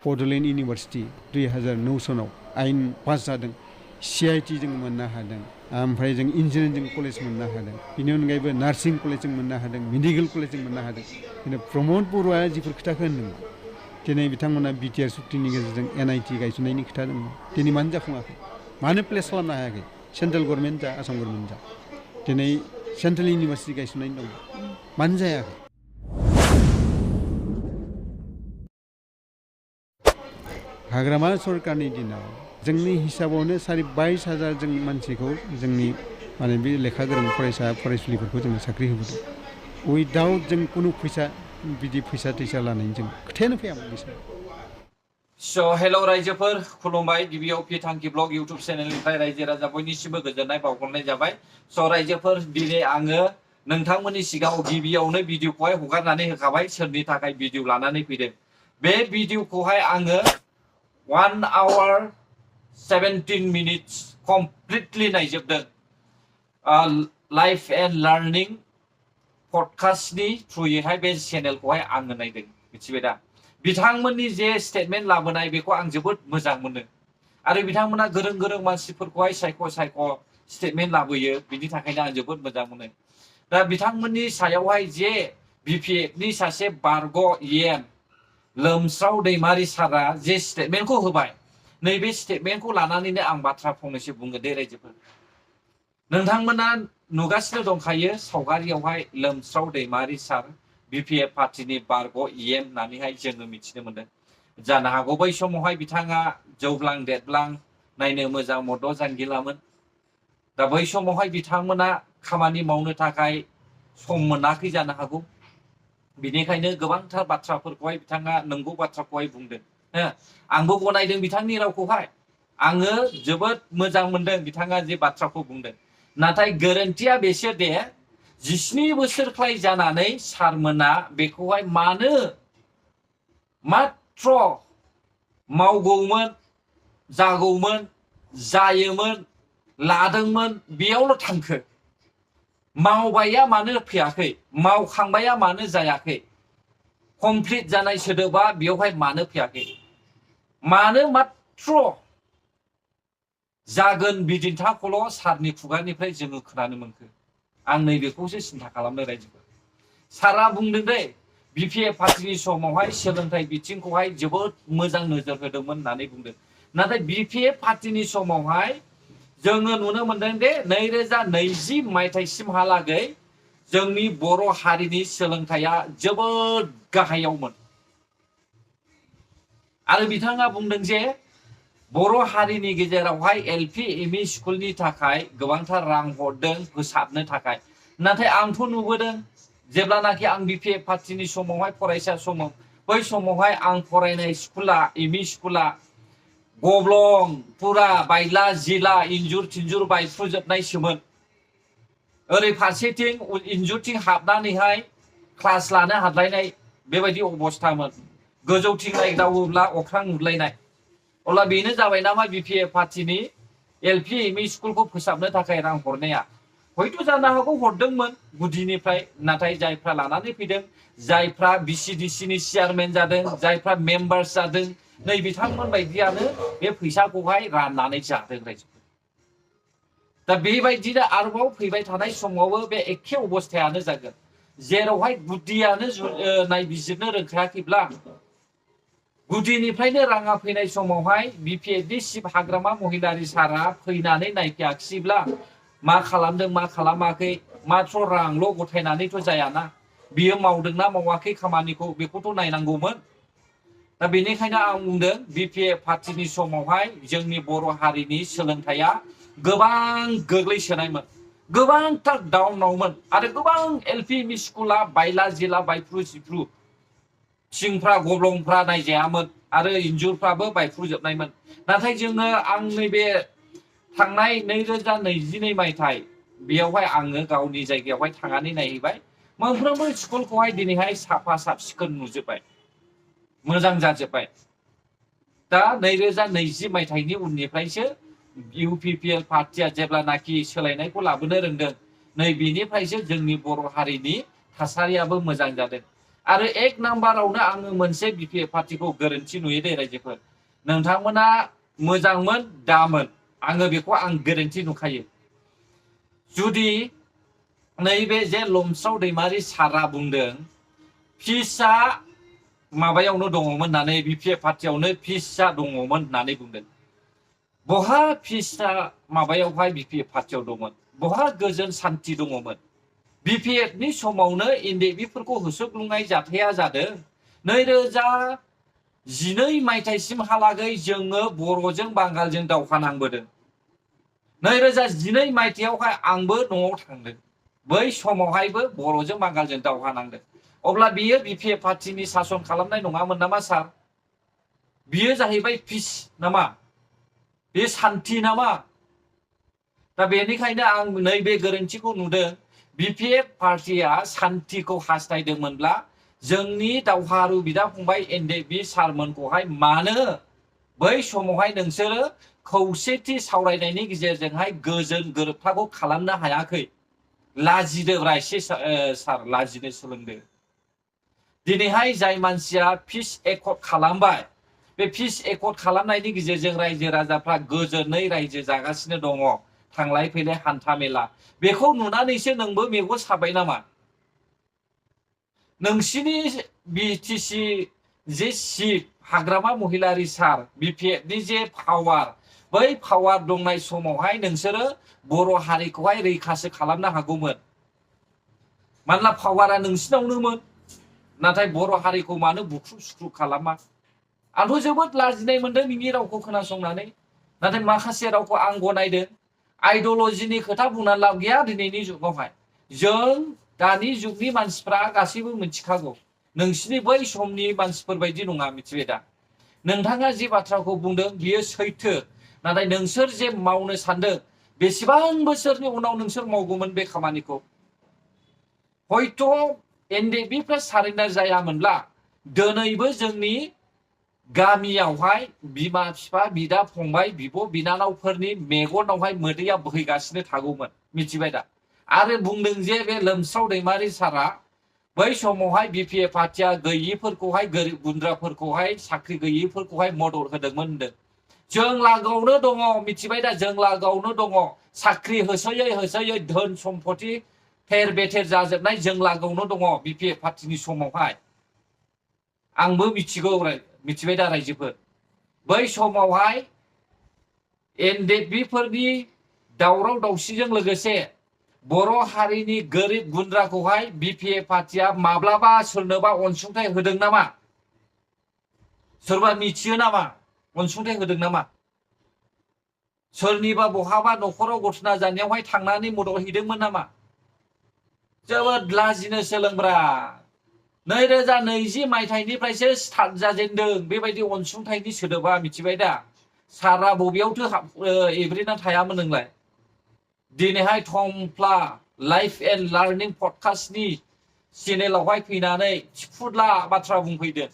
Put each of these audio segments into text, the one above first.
Bodoland university 2009 सनाव आयेन pass जादों CIT जों मोननो हादों ओमफ्राय जों इन्जिनियारिं कलेज मोननो हादों बेनि अनगायैबो नार्सिं कलेज जों मोननो हादों मेडिकेल कलेज जों मोननो हादों दिनै प्रमद बर'आ जिफोर खोथाखौ होनदों दिनै बिथांमोना BTR सुक्तिनि गेजेरजों NIT गायसननायनि खोथा दंमोन दिनै मानो जाफुङाखै मानो प्लेस खालामनो हायाखै सेन्ट्रेल गभर्नमेन्ट जा आसाम गभर्नमेन्ट जा दिनै सेन्ट्रेल इउनिभारसिटि गायसननाय दं मानो जायाखै हाग्रामा सरकारनि दिनाव जोंनि हिसाबावनो 22,000 जों मानसिखौ जोंनि माने बे लेखा गोरों फरायसा फरायसुलिफोरखौ जोङो साख्रि होबोदों उइदाउट जों कुनु फैसा बिदि फैसा थैसा लानायनि जों खोथायानो फैयामोन बिसोर हेल' रायजोफोर खुलुमबाय गिबियाव पिथांखि ब्लग इउटुब चेनेलनिफ्राय रायजो राजा बयनिसिमबो गोजोननाय बावहरनाय जाबाय रायजोफोर दिनै आङो नोंथांमोननि सिगाङाव गिबियावनो भिडिअखौहाय हगारनानै होखाबाय सोरनि थाखाय भिडिअ लानानै फैदों बे भिडिअखौहाय आङो 1 hour 17 minutes कमप्लिटलि नायजोबदों लाइफ एन्ड लार्निं पडकास्टनि थ्रुयैहाय बे चेनेलखौहाय आङो नायदों मिथिबाय दा बिथांमोननि जे स्टेटमेन्ट लाबोनाय बेखौ आं जोबोद मोजां मोनो आरो बिथांमोना गोरों गोरों मानसिफोरखौहाय सायख' स्टेटमेन्ट लाबोयो बिनि थाखायनो आं जोबोद मोजां मोनो दा बिथांमोननि सायावहाय जे BPFनि सासे बारग' EM लोमस्राव दैमारि सारा जे स्टेटमेन्टखौ होबाय नैबे स्टेटमेन्टखौ लानानैनो आं बाथ्रा फंनैसो बुंगोन दे रायजोफोर नोंथांमोना नुगासिनो दंखायो सावगारियावहाय लोमस्राव दैमारि सार BPF पार्टीनि बारग' EM होननानैहाय जोङो मिथिनो मोनदों जानो हागौ बै समावहाय बिथाङा जौब्लां देरब्लां नायनो मोजां मद' जांगिलामोन दा बै समावहाय बिथांमोना खामानि मावनो थाखाय सम मोनाखै जानो हागौ बिनिखायनो गोबांथार बाथ्राफोरखौहाय बिथाङा नंगौ बाथ्राखौहाय बुंदों आंबो गनायदों बिथांनि रावखौहाय आङो जोबोद मोजां मोनदों बिथाङा जे बाथ्राखौ बुंदों नाथाय गोरोन्थिया बेसो दे 17 बोसोरख्लाय जानानै सारमोना बेखौहाय मानो मात्र मावगौमोन जागौमोन जायोमोन लादोंमोन बेयावल' थांखो मावबाया मानो फैयाखै मावखांबाया मानो जायाखै कमप्लिट जानाय सोदोबा बेयावहाय मानो फैयाखै मानो मात्र जागोन बिदिन्थाखौल' सारनि खुगानिफ्राय जोङो खोनानो मोनखो आं नैबेखौसो सिन्था खालामनो रायजोफोर सारा बुंदों दे BPF पार्टीनि समावहाय सोलोंथाइ बिथिंखौहाय जोबोद मोजां नोजोर होदोंमोन होननानै बुंदों नाथाय BPF पार्टीनि समावहाय जोङो नुनो मोनदों दे 2020 मायथाइसिमहालागै जोंनि बर' हारिनि सोलोंथाइया जोबोद गाहायावमोन आरो बिथाङा बुंदों जे बर' हारिनि गेजेरावहाय LP ME स्कुलनि थाखाय गोबांथार रां हरदों फोसाबनो थाखाय नाथाय आंथ' नुबोदों जेब्लानाखि आं BPF पार्टीनि समावहाय फरायसा समाव बै समावहाय आं फरायनाय स्कुला ME स्कुला गब्लं पुरा बायला जिला इन्जुर थिन्जुर बायफ्रुजोबनायसोमोन ओरै फारसेथिं इन्जुरथिं हाबनानैहाय क्लास लानो हालायनाय बेबायदि अबस्थामोन गोजौथिं नायदावोब्ला अख्रां नुलायनाय अब्ला बेनो जाबाय नामा BPF पार्टीनि LP ME स्कुलखौ फोसाबनो थाखाय रां हरनाया हयथ' जानो हागौ हरदोंमोन गुदिनिफ्राय नाथाय जायफ्रा लानानै फैदों जायफ्रा BCDCनि चेयारमेन जादों जायफ्रा मेम्बार्स जादों नै बिथांमोन बायदियानो बे फैसाखौहाय राननानै जादों रायजोफोर दा बेबायदिनो आरोबाव फैबाय थानाय समावबो बे एखे अबस्थायानो जागोन जेरावहाय गुदियानो नायबिजिरनो रोंखायाखैब्ला गुदिनिफ्रायनो राङा फैनाय समावहाय BPFनि चिफ हाग्रामा महिलारि सारा फैनानै नायफैयाखिसैब्ला मा खालामदों मा खालामाखै मात्र रांल' गथायनानैथ' जायाना बियो मावदोंना मावाखै खामानिखौ बेखौथ' नायनांगौमोन दा बेनिखायनो आं बुंदों BPF पार्टीनि समावहाय जोंनि बर' हारिनि सोलोंथाइया गोबां गोग्लैसोनायमोन गोबांथार डाउनावमोन आरो गोबां LP ME स्कुला बायला जिला बायफ्रु जिफ्रु थिंफ्रा गब्लंफ्रा नायजायामोन आरो इन्जुरफ्राबो बायफ्रुजोबनायमोन नाथाय जोङो आं नैबे थांनाय 2022 मायथाइ बेयावहाय आङो गावनि जायगायावहाय थांनानै नायहैबाय मोनफ्रोमबो स्कुलखौहाय दिनैहाय साफा साफ सिखोन नुजोबबाय मोजां जाजोबबाय दा 2020 मायथाइनि उननिफ्रायसो UPPL पार्टीया जेब्लानाखि सोलायनायखौ लाबोनो रोंदों नै बेनिफ्रायसो जोंनि बर' हारिनि थासारियाबो मोजां जादों आरो एक नाम्बारावनो आङो मोनसे बिपिएफ पार्टिखौ गोरोन्थि नुयो दे रायजोफोर नोंथांमोना मोजांमोन दामोन आङो बेखौ आं गोरोन्थि नुखायो जुदि नैबे जे लोमस्राव दैमारि सारा बुंदों फिसआ माबायावनो दङमोन होननानै बिपिएफ पार्टियावनो फिसआ दङमोन होननानै बुंदों बहा फिसआ माबायावहाय बिपिएफ पार्टियाव दंमोन बहा गोजोन सान्थि दङमोन बिपिएफनि समावनो एनडिएफबिफोरखौ होसोग्लुंनाय जाथाया जादों 2012 मायथाइसिमहालागै जोङो बर'जों बांगालजों दावहा नांबोदों 2012 मायथाइयावहाय आंबो न'आव थांदों बै समावहायबो बर'जों बांगालजों दावहा नांदों अब्ला बियो बिपिएफ पार्टिनि सासन खालामनाय नङामोन नामा सार बियो जाहैबाय पिस नामा बे सान्थि नामा दा बेनिखायनो आं नैबे गोरोन्थिखौ नुदों बिपिएफ पार्टिया सान्थिखौ हास्थायदोंमोनब्ला जोंनि दावहारु बिदा फंबाय एनडिएफबि सारमोनखौहाय मानो बै समावहाय नोंसोरो खौसेथि सावरायनायनि गेजेरजोंहाय गोजोन गोरोबथाखौ खालामनो हायाखै लाजिदोब्रा एसे सार लाजिनो सोलोंदो दिनैहाय जाय मानसिया पिस एकर्ड खालामबाय बे पिस एकर्ड खालामनायनि गेजेरजों रायजो राजाफ्रा गोजोनै रायजो जागासिनो दङ थांलाय फैलाय हान्था मेला बेखौ नुनानैसो नोंबो मेगन साबाय नामा नोंसिनि बिटिसि जे चिफ हाग्रामा महिलारि सार बिपिएफनि जे पावार बै पावार दंनाय समावहाय नोंसोरो बर' हारिखौहाय रैखासो खालामनो हागौमोन मानोना पावारा नोंसिनावनोमोन नाथाय बर' हारिखौ मानो बुख्रुब सुख्रुब खालामा आंथ' जोबोद लाजिनाय मोनदों नोंनि रावखौ खोनासंनानै नाथाय माखासे रावखौ आं गनायदों आइडियलजिनि खोथा बुंनानै लाब गैया दिनैनि जुगावहाय जों दानि जुगनि मानसिफ्रा गासैबो मिथिखागौ नोंसिनि बै समनि मानसिफोर बायदि नङा मिथिबाय दा नोंथाङा जे बाथ्राखौ बुंदों बियो सैथो नाथाय नोंसोर जे मावनो सानदों बेसेबां बोसोरनि उनाव नोंसोर मावगौमोन बे खामानिखौ हयथ' एनडिएफबिफ्रा सारेन्डार जायामोनब्ला दिनैबो जोंनि गामियावहाय बिमा बिफा बिदा फंबाय बिब' बिनानावफोरनि मेगनावहाय मोदैया बोहैगासिनो थागौमोन मिथिबाय दा आरो बुंदों जे बे लोमस्राव दैमारि सारा बै समावहाय बिपिएफ पार्टिया गैयिफोरखौहाय गोरिब गुन्द्राफोरखौहाय साख्रि गैयिफोरखौहाय मदद होदोंमोन होनदों जों लागोआवनो दङ मिथिबाय दा जों लागोआवनो दङ साख्रि होसोयै होसोयै धोन सम्पति थेर बेथेर जाजोबनाय जों लागोआवनो दङ बिपिएफ पार्टिनि समावहाय आंबो मिथिगौ मिथिबाय दा रायजोफोर बै समावहाय एनडिएफबिफोरनि दावराव दावसिजों लोगोसे बर' हारिनि गोरिब गुन्द्राखौहाय बिपिएफ पार्टिया माब्लाबा सोरनोबा अनसुंथाइ होदों नामा सोरबा मिथियो नामा अनसुंथाइ होदों नामा सोरनिबा बहाबा न'खराव घटना जानायावहाय थांनानै मदद हैदोंमोन नामा जोबोद लाजिनो सोलोंब्रा 2020 मायथाइनिफ्रायसो स्टार्ट जाजेनदों बेबायदि अनसुंथाइनि सोदोबा मिथिबाय दा सारा बबेयावथो एब्रेना थायामोन नोंलाय दिनैहाय थमफ्ला लाइफ एन्ड लार्निं पडकास्टनि चेनेलावहाय फैनानै थिफुदला बाथ्रा बुंफैदों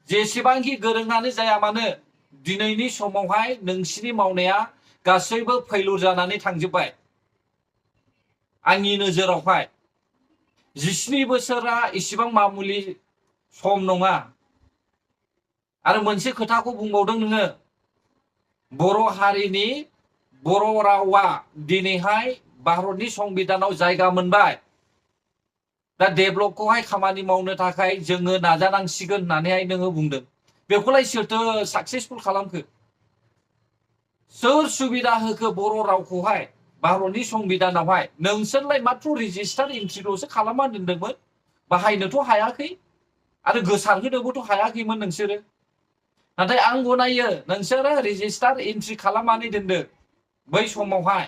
जेसेबांखि गोरोङानो जाया मानो दिनैनि समावहाय नोंसिनि मावनाया गासैबो फैलुर जानानै थांजोब्बाय आंनि नोजोरावहाय 17 बोसोरा इसिबां मामुलि सम नङा आरो मोनसे खोथाखौ बुंबावदों नोङो बर' हारिनि बर' रावा दिनैहाय भारतनि संबिधानाव जायगा मोनबाय दा डेभेलपखौहाय खामानि मावनो थाखाय जोङो नाजानांसिगोन होननानैहाय नोङो बुंदों बेखौलाय सोरथो साक्सेसफुल खालामखो सोर सुबिदा होखो बर' रावखौहाय भारतनि संबिधानावहाय नोंसोरलाय माथ्र रेजिस्टार एन्ट्रिल'सो खालामना दोनदोंमोन बाहायनोथ' हायाखै आरो गोसारहोनोबोथ' हायाखैमोन नोंसोरो नाथाय आं गनायो नोंसोरो रेजिस्टार एन्ट्रि खालामनानै दोनदों बै समावहाय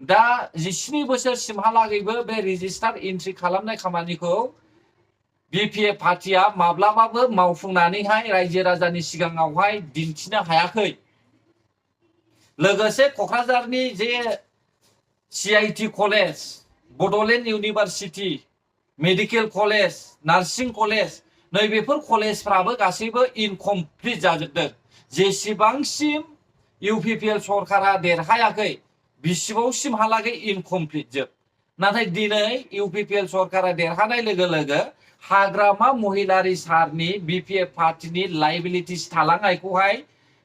दा 17 बोसोरसिमहालागैबो बे रेजिस्टार एन्ट्रि खालामनाय खामानिखौ बिपिएफ पार्टिया माब्लाबाबो मावफुंनानैहाय रायजो राजानि सिगाङावहाय दिन्थिनो हायाखै लोगोसे क'क्राझारनि जे CIT college Bodoland university medical college nursing college नैबेफोर कलेजफ्राबो गासैबो इनकमप्लिट जाजोबदों जेसेबांसिम इउपिपिएल सरकारा देरहायाखै बिसिबांसिमहालागै इनकमप्लिट जोब नाथाय दिनै इउपिपिएल सरकारा देरहानाय लोगो लोगो हाग्रामा महिलारि सारनि BPF पार्टीनि लाइबिलिटिस थालांनायखौहाय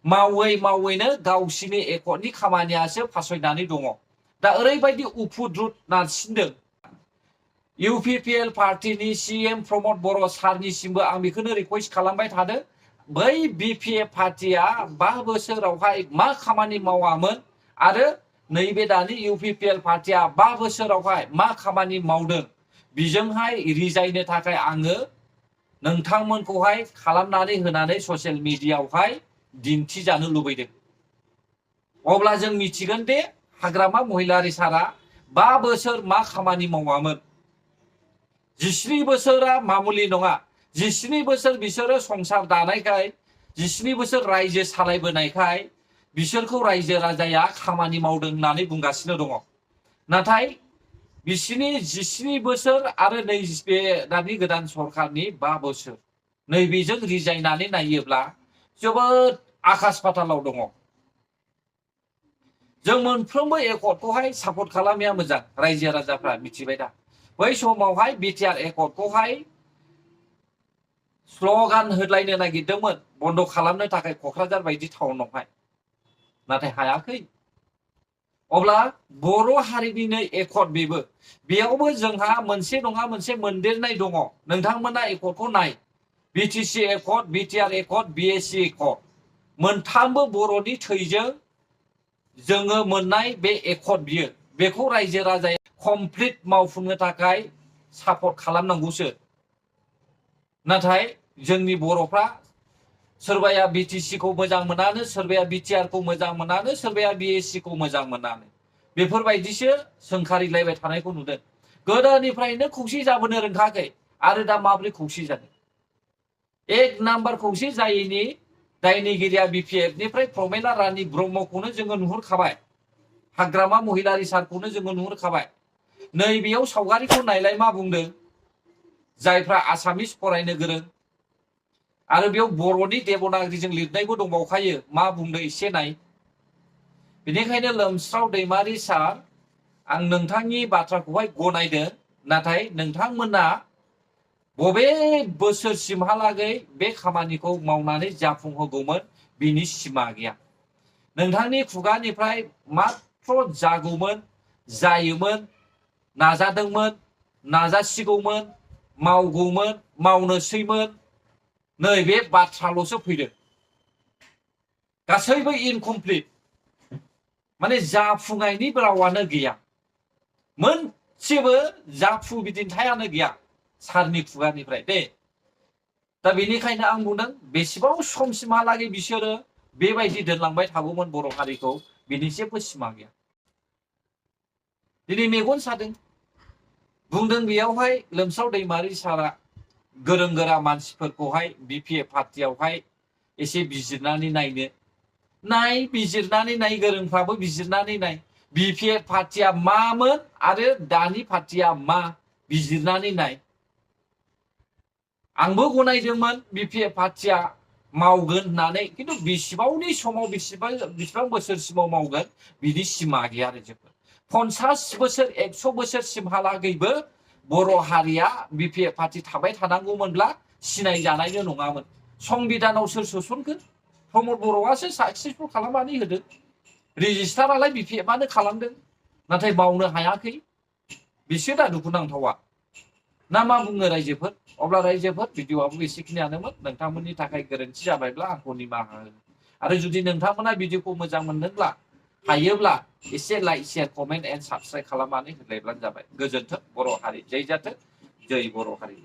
मावै मावैनो गावसिनि एकर्डनि खामानियासो फासयनानै दङ। दा ओरैबायदि उफुद्रुद नारसिनदों UPPL पार्टीनि CM प्रमद बर' सारनिसिमबो आं बेखौनो रिक्वेस्ट खालामबाय थादों। बै BPF पार्टीया 5 बोसोरावहाय मा खामानि मावामोन आरो नैबे दानि UPPL पार्टीया 5 बोसोरावहाय मा खामानि मावदों बिजोंहाय रिजायनो थाखाय आङो नोंथांमोनखौहाय खालामनानै होनानै ससियेल मिडियायावहाय दिन्थिजानो लुबैदों। अब्ला जों मिथिगोन दे हाग्रामा महिलारि सारा 5 बोसोर मा खामानि मावामोन। 17 बोसोरा मामुलि नङा। 17 बोसोर बिसोरो संसार दानायखाय 17 बोसोर रायजो सालायबोनायखाय बिसोरखौ रायजो राजाया खामानि मावदों होननानै बुंगासिनो दङ। नाथाय बिसिनि 17 बोसोर आरो नैबे दानि गोदान सरकारनि 5 बोसोर नैबेजों रिजायनानै नायोब्ला जोबोद आकाश पातालाव दङ। जों मोनफ्रोमबो एकर्डखौहाय सापर्ट खालामनाया मोजां। रायजो राजाफ्रा मिथिबाय दा बै समावहाय BTR एकर्डखौहाय स्ल'गान होलायनो नागिरदोंमोन बन्द खालामनो थाखाय क'क्राझार बायदि टाउनावहाय, नाथाय हायाखै। अब्ला बर' हारिनिनो एकर्ड बेबो, बेयावबो जोंहा मोनसे नङा मोनसे मोनदेरनाय दङ। नोंथांमोना एकर्डखौ नाय, BTC accord, BTR accord, BSC accord, मोनथामबो बर'नि थैजों जोङो मोननाय बे एकर्ड बियो। बेखौ रायजो राजाया कमप्लिट मावफुंनो थाखाय सापर्ट खालामनांगौसो। नाथाय जोंनि बर'फ्रा सोरबाया BTC खौ मोजां मोनानो, सोरबाया BTR खौ मोजां मोनानो, सोरबाया BSC खौ मोजां मोनानो, बेफोरबायदिसो सोंखारिलायबाय थानायखौ नुदों। गोदोनिफ्रायनो खौसे जाबोनो रोंखाखै आरो दा माब्रै खौसे जादों। 1 नाम्बार खौसे जायैनि दायनिगिरिया BPF निफ्राय प्रमेला रानी ब्रह्मखौनो जोङो नुहुरखाबाय। हाग्रामा महिलारि सारखौनो जोङो नुहुरखाबाय। नैबेयाव सावगारिखौ नायलाय मा बुंदों, जायफ्रा आसामिस फरायनो गोरों आरो बेयाव बर'नि देबनागरिजों लिरनायबो दंबावखायो, मा बुंदों एसे नाय। बेनिखायनो लोमस्राव दैमारि सार, आं नोंथांनि बाथ्राखौहाय गनायदों, नाथाय नोंथांमोना बबे बोसोरसिमहालागै बे खामानिखौ मावनानै जाफुंहोगौमोन बिनि सिमा गैया। नोंथांनि खुगानिफ्राय मात्र जागौमोन, जायोमोन, नाजादोंमोन, नाजासिगौमोन, मावगौमोन, मावनोसैमोन, नैबे बाथ्राल'सो फैदों। गासैबो इनकमप्लिट, माने जाफुंनायनि रावानो गैया। मोनसेबो जाफु बिदिन्थायानो गैया सारनि खुगानिफ्राय दे। दा बेनिखायनो आं बुंदों बेसेबां समसिमहालागै बिसोरो बेबायदि दोनलांबाय थागौमोन बर' हारिखौ, बिनि जेबो सिमा गैया। दिनै मेगन सादों। बुंदों बेयावहाय लोमस्राव दैमारि सारा गोरों गोरा मानसिफोरखौहाय BPF पार्टीयावहाय एसे बिजिरनानै नायनो। नाय, बिजिरनानै नाय, गोरोंफ्राबो बिजिरनानै नाय। BPF पार्टीया मामोन आरो दानि पार्टीया मा, बिजिरनानै नाय। आंबो गनायदोंमोन BPF पार्टीया मावगोन होननानै, किन्तु बेसेबांनि समाव बेसेबां बोसोरसिमाव मावगोन बिनि सिमा गैया आरो जोबोद। 50 बोसोर 100 बोसोरसिमहालागैबो बर' हारिया BPF पार्टी थाबाय थानांगौमोनब्ला सिनायजानायनो नङामोन। संबिधानाव सोर सोसनगोन? प्रमद बर'आसो साक्सेसफुल खालामनानै होदों। रेजिस्टारालाय BPF आनो खालामदों, नाथाय मावनो हायाखै। बिसो दा दुखुनांथावा। ना मा बुङो रायजोफोर? अब्ला रायजोफोर, भिडिअ'आबो एसेखिनियानोमोन। नोंथांमोननि थाखाय गोरोन्थि जाबायब्ला आंखौ निमाहा हो। आरो जुदि नोंथांमोना भिडिअ'खौ मोजां मोनदोंब्ला हायोब्ला एसे like, share, comment and subscribe खालामनानै होलायब्लानो जाबाय। गोजोन्थों बर' हारि, जै जाथों, जै बर' हारि।